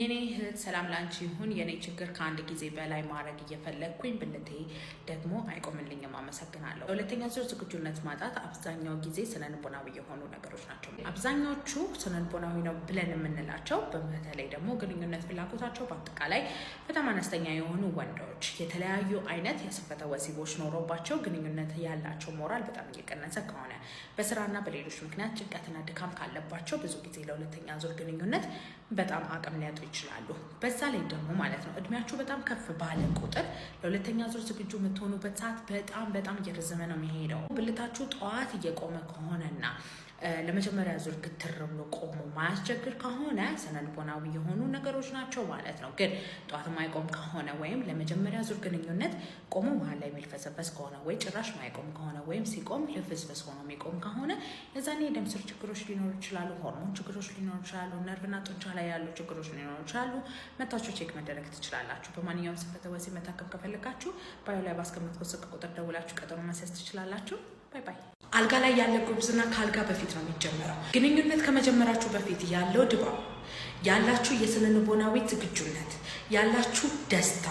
የኔ እህት፣ ሰላም ላንቺ ይሁን። የኔ ችግር ከአንድ ጊዜ በላይ ማድረግ እየፈለግኩኝ ብልቴ ደግሞ አይቆምልኝም። አመሰግናለሁ። ለሁለተኛ ዙር ዝግጁነት ማጣት አብዛኛው ጊዜ ስነልቦናዊ የሆኑ ነገሮች ናቸው። አብዛኛዎቹ ስነልቦናዊ ነው ብለን የምንላቸው በተለይ ደግሞ ግንኙነት ፍላጎታቸው በአጠቃላይ በጣም አነስተኛ የሆኑ ወንዶች፣ የተለያዩ አይነት የስንፈተ ወሲቦች ኖሮባቸው ግንኙነት ያላቸው ሞራል በጣም እየቀነሰ ከሆነ፣ በስራና በሌሎች ምክንያት ጭንቀትና ድካም ካለባቸው ብዙ ጊዜ ለሁለተኛ ዙር ግንኙነት በጣም አቅም ሊያጡ ይችላሉ። በዛ ላይ ደግሞ ማለት ነው እድሜያችሁ በጣም ከፍ ባለ ቁጥር ለሁለተኛ ዙር ዝግጁ የምትሆኑበት ሰዓት በጣም በጣም እየረዘመ ነው የሚሄደው። ብልታችሁ ጠዋት እየቆመ ከሆነና ለመጀመሪያ ዙር ግትር ብሎ ቆሞ ማያስቸግር ከሆነ ስነልቦናዊ የሆኑ ነገሮች ናቸው ማለት ነው። ግን ጠዋት ማይቆም ከሆነ ወይም ለመጀመሪያ ዙር ግንኙነት ቆሞ መሀል ላይ የሚልፈሰፈስ ከሆነ ወይ ጭራሽ ማይቆም ከሆነ ወይም ሲቆም ልፍስፍስ ሆኖ የሚቆም ከሆነ የዛኔ የደም ስር ችግሮች ሊኖሩ ይችላሉ፣ ሆርሞን ችግሮች ሊኖሩ ይችላሉ፣ ነርቭና ጡንቻ ላይ ያሉ ችግሮች ሊኖሩ ይችላሉ። መታችሁ check መደረግ ትችላላችሁ። በማንኛውም ስንፈተ ወሲብ መታከም ከፈለጋችሁ bio ላይ ባስቀመጥኩት ስልክ ቁጥር ደውላችሁ ቀጠሮ ማስያዝ ትችላላችሁ። Bye bye። አልጋ ላይ ያለ ጉብዝና ከአልጋ በፊት ነው የሚጀመረው። ግንኙነት ከመጀመራችሁ በፊት ያለው ድባብ፣ ያላችሁ የስነ ልቦናዊ ዝግጁነት፣ ያላችሁ ደስታ፣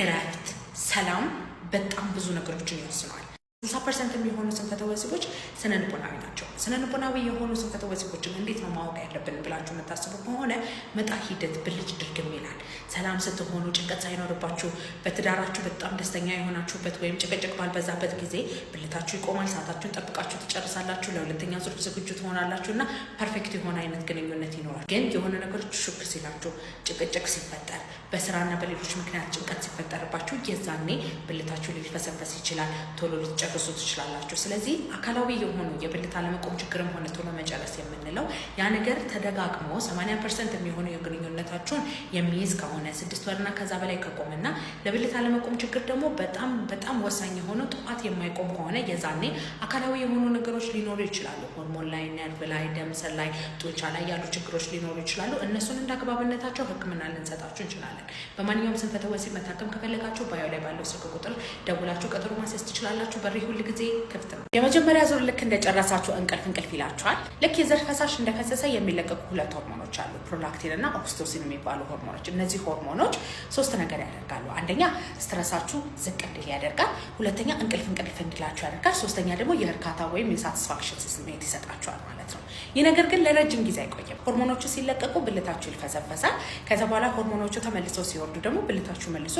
እረፍት፣ ሰላም በጣም ብዙ ነገሮችን ይወስነዋል። 60% የሚሆኑ ስንፈተ ወሲቦች ስነ ልቦናዊ ናቸው። ስነ ልቦናዊ የሆኑ ስንፈተ ወሲቦችን እንዴት ነው ማወቅ ያለብን ብላችሁ የምታስቡ ከሆነ መጣ ሂደት ብልጭ ድርግም ይላል። ሰላም ስትሆኑ፣ ጭንቀት ሳይኖርባችሁ፣ በትዳራችሁ በጣም ደስተኛ የሆናችሁበት ወይም ጭቅጭቅ ባልበዛበት ጊዜ ብልታችሁ ይቆማል። ሰዓታችሁን ጠብቃችሁ ትጨርሳላችሁ። ለሁለተኛ ዙር ዝግጁ ትሆናላችሁ እና perfect የሆነ አይነት ግንኙነት ይኖራል። ግን የሆነ ነገሮች ሹክ ሲላችሁ፣ ጭቅጭቅ ሲፈጠር፣ በስራና በሌሎች ምክንያት ጭንቀት ሲፈጠርባችሁ የዛኔ ብልታችሁ ሊፈሰፈስ ይችላል። ቶሎ ልትጨርሱ ትችላላችሁ። ስለዚህ አካላዊ የሆኑ የብልት አለመቆም ችግርም ሆነ ቶሎ መጨረስ የምንለው ያ ነገር ተደጋግሞ 80% የሚሆኑ የግንኙነታችሁን የሚይዝ ከሆነ፣ 6 ወርና ከዛ በላይ ከቆመና ለብልት አለመቆም ችግር ደግሞ በጣም በጣም ወሳኝ የሆነው ጠዋት የማይቆም ከሆነ የዛኔ አካላዊ የሆኑ ነገሮች ሊኖሩ ይችላሉ። ሆርሞን ላይ፣ ነርቭ ላይ፣ ደም ስር ላይ፣ ጡንቻ ላይ ያሉ ችግሮች ሊኖሩ ይችላሉ። እነሱን እንደ አግባብነታቸው ሕክምና ልንሰጣችሁ እንችላለን። በማንኛውም ስንፈተ ወሲብ መታከም ከፈለጋችሁ bio ላይ ባለው ስልክ ቁጥር ደውላችሁ ቀጠሮ ማስያዝ ትችላላችሁ። በሬ ሁል ጊዜ ክፍት ነው። የመጀመሪያ ዙር ልክ እንደጨረሳችሁ እንቅልፍ እንቅልፍ ይላችኋል። ልክ የዘር ፈሳሽ እንደፈሰሰ የሚለቀቁ ሁለት ሆርሞኖች አሉ፣ prolactin እና oxytocin የሚባሉ ሆርሞኖች። እነዚህ ሆርሞኖች ሶስት ነገር ያደርጋሉ። አንደኛ stress ኣችሁ ዝቅ እንዲል ያደርጋል። ሁለተኛ እንቅልፍ እንቅልፍ እንዲላችሁ ያደርጋል። ሶስተኛ ደግሞ የእርካታ ወይም የ satisfaction ስሜት ይሰጣችኋል ማለት ነው። ይህ ነገር ግን ለረጅም ጊዜ አይቆይም። ሆርሞኖቹ ሲለቀቁ ብልታችሁ ይልፈሰፈሳል። ከዛ በኋላ ሆርሞኖቹ ተመልሰው ሲወርዱ ደግሞ ብልታችሁ መልሶ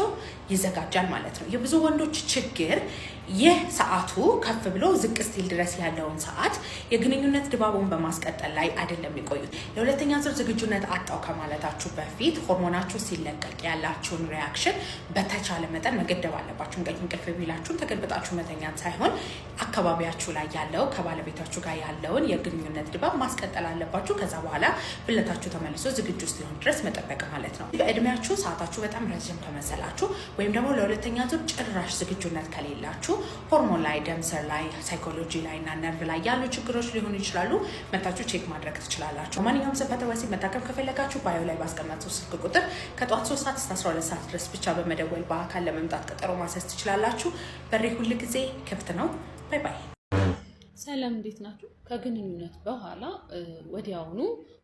ይዘጋጃል ማለት ነው። የብዙ ወንዶች ችግር ይህ ሰዓቱ ከፍ ብሎ ዝቅ እስኪል ድረስ ያለውን ሰዓት የግንኙነት ድባቡን በማስቀጠል ላይ አይደለም የሚቆዩት። ለሁለተኛ ዙር ዝግጁነት አጣው ከማለታችሁ በፊት ሆርሞናችሁ ሲለቀቅ ያላችሁን reaction በተቻለ መጠን መገደብ አለባችሁ። እንቅልፍ እንቅልፍ ቢላችሁም ተገልብጣችሁ መተኛት ሳይሆን አካባቢያችሁ ላይ ያለው ከባለቤታችሁ ጋር ያለውን የግንኙነት ድባብ ማስቀጠል አለባችሁ። ከዛ በኋላ ብልታችሁ ተመልሶ ዝግጁ እስኪሆን ድረስ መጠበቅ ማለት ነው። በእድሜያችሁ ሰዓታችሁ በጣም ረዥም ከመሰላችሁ ወይም ደግሞ ለሁለተኛ ዙር ጭራሽ ዝግጁነት ከሌላችሁ ሆርሞን ላይ፣ ደም ስር ላይ፣ psychology ላይ እና ነርቭ ላይ ያሉ ችግሮች ሊሆኑ ይችላሉ። መታችሁ check ማድረግ ትችላላችሁ። ማንኛውም ስንፈተ ወሲብ መታከም ከፈለጋችሁ bio ላይ ባስቀመጥኩት ስልክ ቁጥር ከጠዋት 3 ሰዓት እስከ 12 ሰዓት ድረስ ብቻ በመደወል በአካል ለመምጣት ቀጠሮ ማስያዝ ትችላላችሁ። በሬ ሁል ጊዜ ክፍት ነው። Bye bye። ሰላም፣ እንዴት ናችሁ? ከግንኙነት በኋላ ወዲያውኑ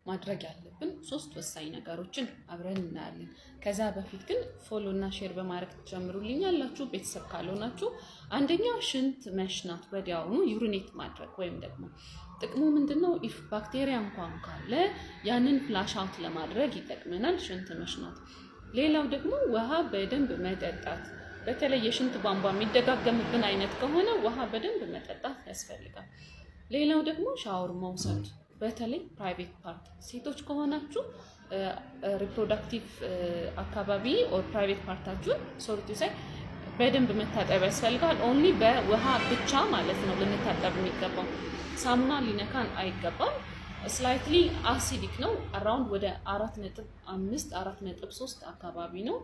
ማድረግ ያለብን ሶስት ወሳኝ ነገሮችን አብረን እናያለን። ከዛ በፊት ግን follow እና share በማድረግ ትጀምሩልኛላችሁ ቤተሰብ ካልሆናችሁ። አንደኛው ሽንት መሽናት፣ ወዲያውኑ urinate ማድረግ ወይም ደግሞ ጥቅሙ ምንድን ነው? If ባክቴሪያ እንኳን ካለ ያንን flush out ለማድረግ ይጠቅመናል ሽንት መሽናት። ሌላው ደግሞ ውሃ በደንብ መጠጣት፣ በተለይ የሽንት ቧንቧ የሚደጋገምብን አይነት ከሆነ ውሃ በደንብ መጠጣት ያስፈልጋል። ሌላው ደግሞ ሻወር መውሰድ፣ በተለይ private part ሴቶች ከሆናችሁ reproductive አካባቢ or private part ኣችሁን፣ sorry to say፣ በደንብ መታጠብ ያስፈልጋል። Only በውሃ ብቻ ማለት ነው ልንታጠብ የሚገባው፣ ሳሙና ሊነካን አይገባም። Slightly acidic ነው። Around ወደ 4.5፣ 4.3 አካባቢ ነው።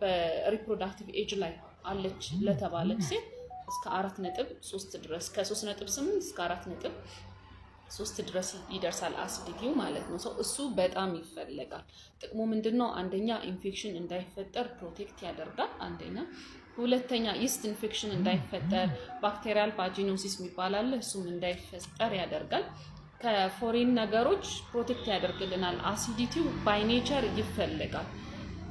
በ reproductive age ላይ አለች ለተባለች ሴት እስከ 4.3 ድረስ፣ ከ3.8 እስከ 4.3 ድረስ ይደርሳል acidity ው ማለት ነው። So እሱ በጣም ይፈለጋል። ጥቅሙ ምንድን ነው? አንደኛ ኢንፌክሽን እንዳይፈጠር protect ያደርጋል። አንደኛ፣ ሁለተኛ yeast infection እንዳይፈጠር፣ bacterial vaginosis የሚባል አለ፣ እሱም እንዳይፈጠር ያደርጋል። ከ foreign ነገሮች protect ያደርግልናል። Acidity ው by nature ይፈለጋል።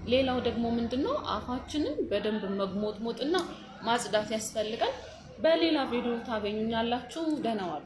ሌላው ደግሞ ምንድነው፣ አፋችንን በደንብ መጉሞጥሞጥና ማጽዳት ያስፈልጋል። በሌላ ቪዲዮ ታገኙኛላችሁ። ደህና ዋሉ።